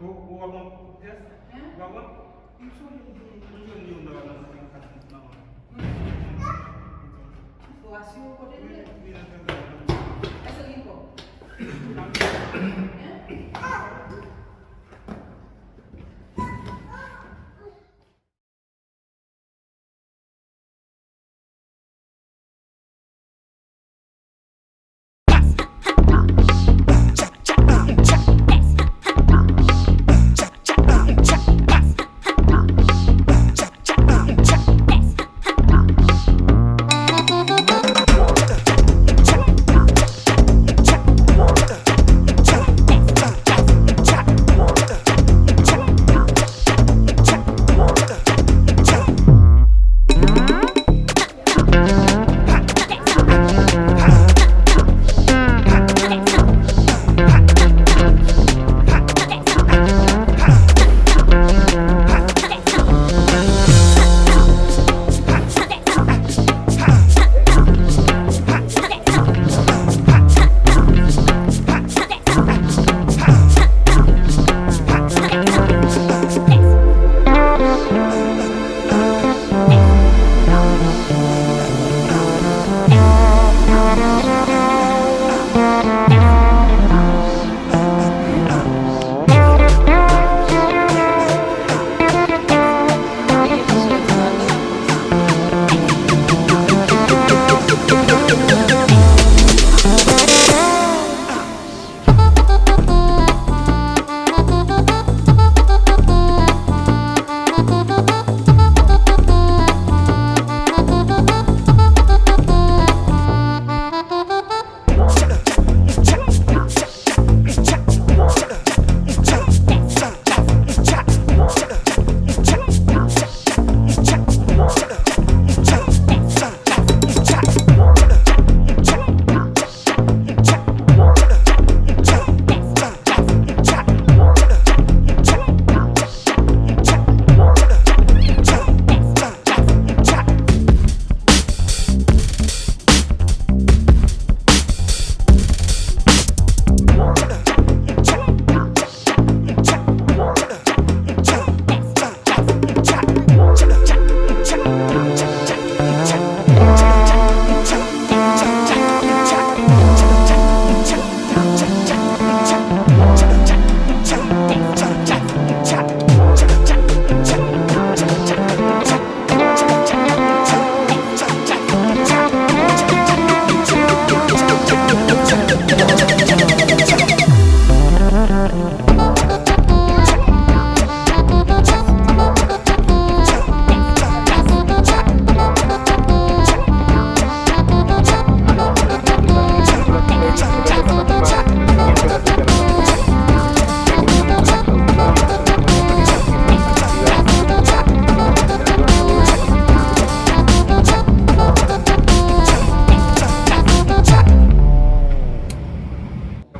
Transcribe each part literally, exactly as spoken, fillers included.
Ou, ou ap pran tès? Hein? Ou ap pran? M sonje m, m, m jwenn youn nan, nan, nan, nan, nan. Fò asire w kote l ye. Èske gen kòb? Hein?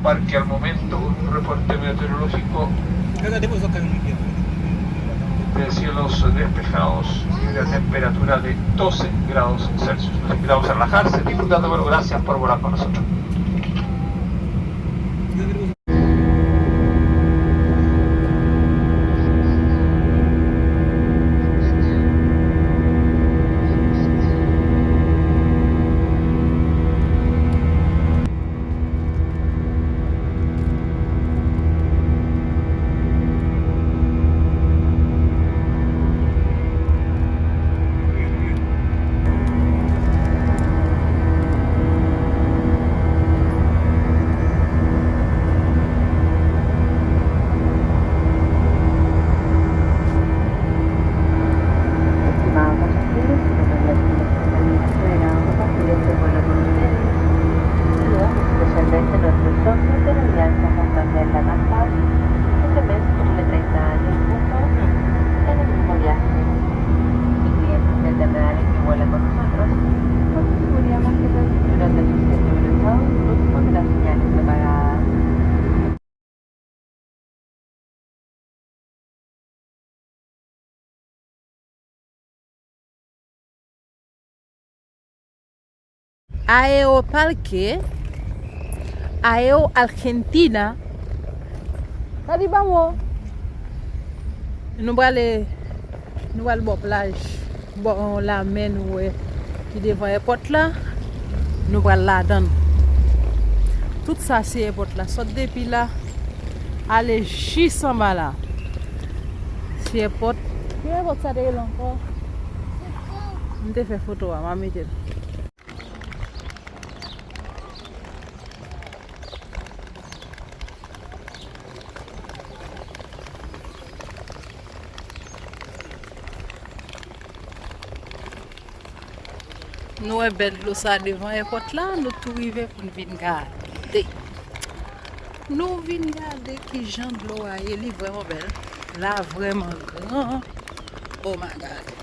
Cualquier momento, un reporte meteorológico de cielos despejados y una temperatura de doce grados Celsius. Nos invitamos a relajarse, disfrutar de vuelo. Gracias por volar con nosotros. Estimado pasajero, si no permite la especialmente nuestros socios de la Alianza Santander Latam Paz, este mes cumple treinta años juntos en el mismo viaje. Si cliente internacional que vuela con nosotros, por su seguridad más que todo, durante sus siete horas de vuelo, todas las señales apagadas. Aeroparque, Aero Argentina. Sa di ban mwen. Nou prale, nou pral bò plaj, bò lanmè nou wè ki devan èpòt la. Nou pral ladan l. Tout sa se èpòt la. Sot depi la, ale jis anba la. Se èpòt. Ki èpòt sa te rele ankò? M te fè foto a, m a mete l. Nou wè bèl dlo sa devan èpòt la, nou tou rive pou n vin gade. Nou vin gade kijan dlo a ye, li vrèman bèl. La vrèman gran. Oh my God.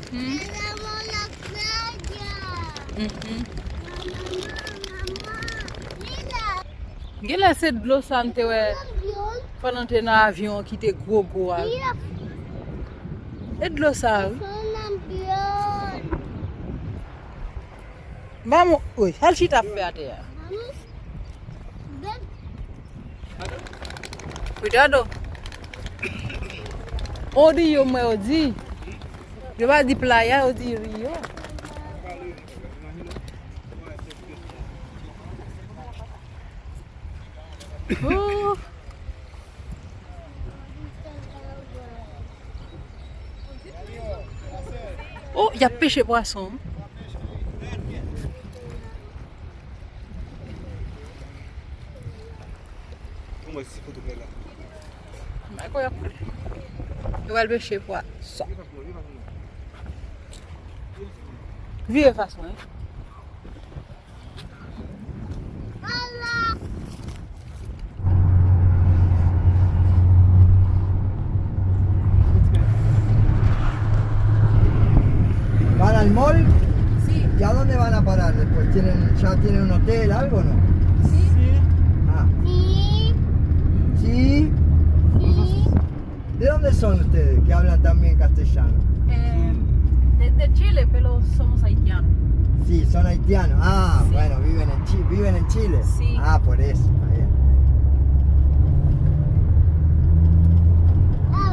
Hmm? Mhm. Genlè se dlo sa n te wè pandan n te nan avyon an ki te gwo gwo a. E dlo sa a, wi. Vamos, oi, al chita ap fè atè a. Cuidado. Odio mwen yo di. Yo pa di playa, yo di rio. Oh. Oh, y ap peche pwason. Yo pral peche pwason. Vire fas mwen. ¿Van al mall? Sí. ¿Y a dónde van a parar después? ¿Tienen, ya tienen un hotel, algo, no? Sí. Ah. Sí. Sí. Sí. ¿De dónde son ustedes que hablan tan bien castellano? Eh, de, de Chile, pero somos haitianos. Sí, son haitianos. Ah, sí. Bueno, viven en Chi-, viven en Chile. Sí. Ah, por eso, está bien.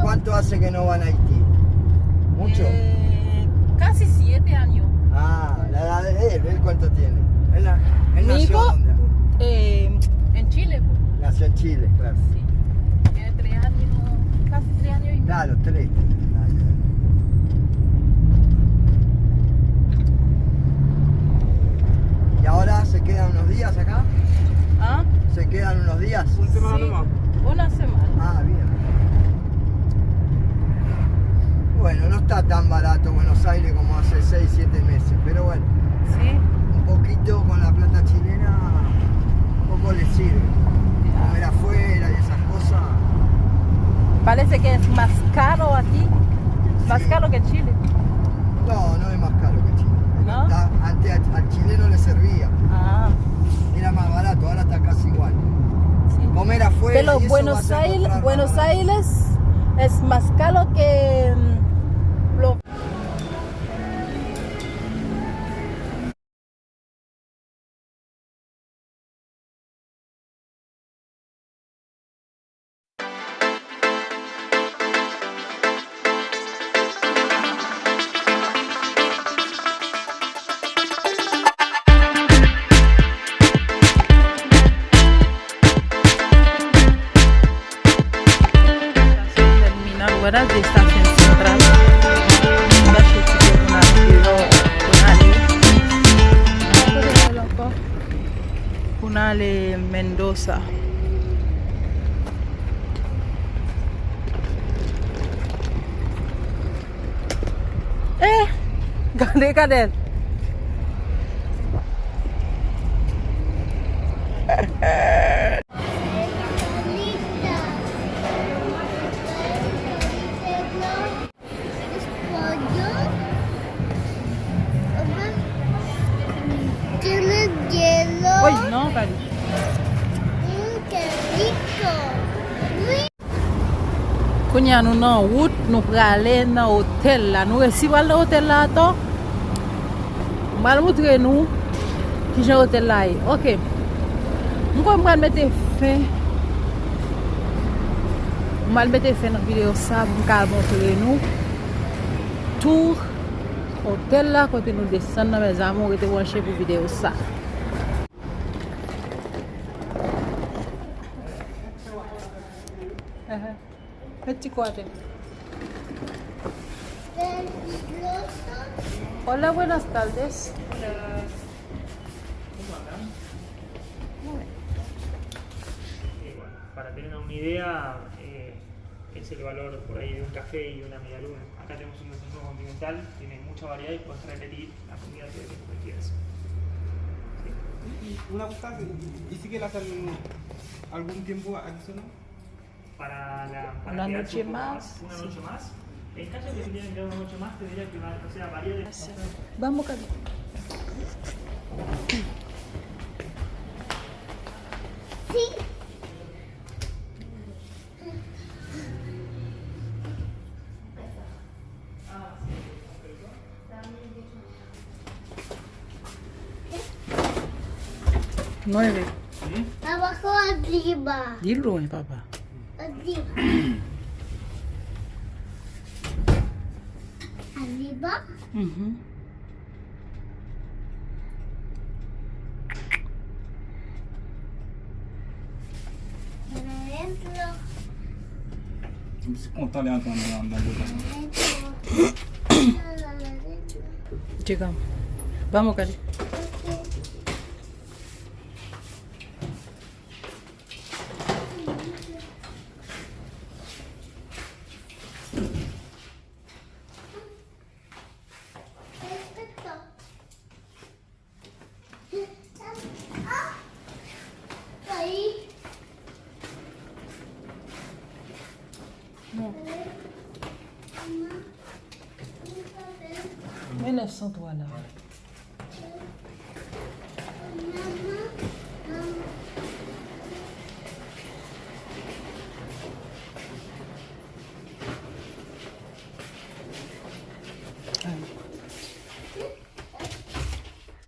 ¿Cuánto hace que no van a Haití? ¿Mucho? Eh, casi siete años. Ah, la edad de él, ¿él cuánto tiene? Él, na- él nació ¿Nico? ¿Dónde? Eh, en Chile, po. Nació en Chile, claro. Sí. Tiene tres años, casi tres años y medio. Claro, tres. Claro. ¿Y ahora se quedan unos días acá? ¿Ah? ¿Se quedan unos días? Una semana nomás. Una semana. Ah, bien. Bueno, no está tan barato Buenos Aires como hace seis, siete meses, pero bueno, sí, un poquito con la plata chilena, poco le sirve. Ya. Comer afuera y esas cosas. Parece que es más caro aquí, más caro que Chile. No, no es más caro que Chile. ¿No? Antes al, al chileno le servía. Ah. Era más barato, ahora está casi igual. Sí. Comer afuera. Pero y eso Buenos Aires, Buenos Aires es más caro que mm, lo Estasyon tèminal, wè la di estasyon santral. Chache tike pou n al deyò, pou n ale. Kote n al ankò? Pou n ale Mendoza. Eh, gade, gade l. Tiene hielo. Uy, no, Cali. Mm, qué rico. Kounya nou nan wout, nou prale nan otèl la. Nou resi pral nan otèl la atò. M pral moutre nou kijan otèl la ye. Ok. M kwè m pral mete fen. M pral mete fen nan videyo sa pou m ka moutre nou tou otèl la kote nou desann nan, mes amours, rete branche pou videyo sa. Met ti kou atè. Hola, buenas tardes. Eh, bueno, para tener una idea, eh, es el valor por ahí de un café y una media luna. Acá tenemos un desayuno continental, tiene mucha variedad y puedes repetir la comida que, que quieras. ¿Sí? Y una cosa, y, y sigue la sal algún tiempo adicional. Para la, para Una quedarse noche un poco más, más, una sí. Noche más. En caso de que tuvieran que quedar una noche más, tendría que, o sea, varía de... Vamos, Cali. Sí. Nueve. Papa, ¿cómo arriba? Dilo, mi papá. Arriba. Arriba. Ujú. Para adentro. Mwen kontan lè antre anndan, anndan bouda. Para adentro. Chegamos. Vamos, Cali. Men nèf san twa la.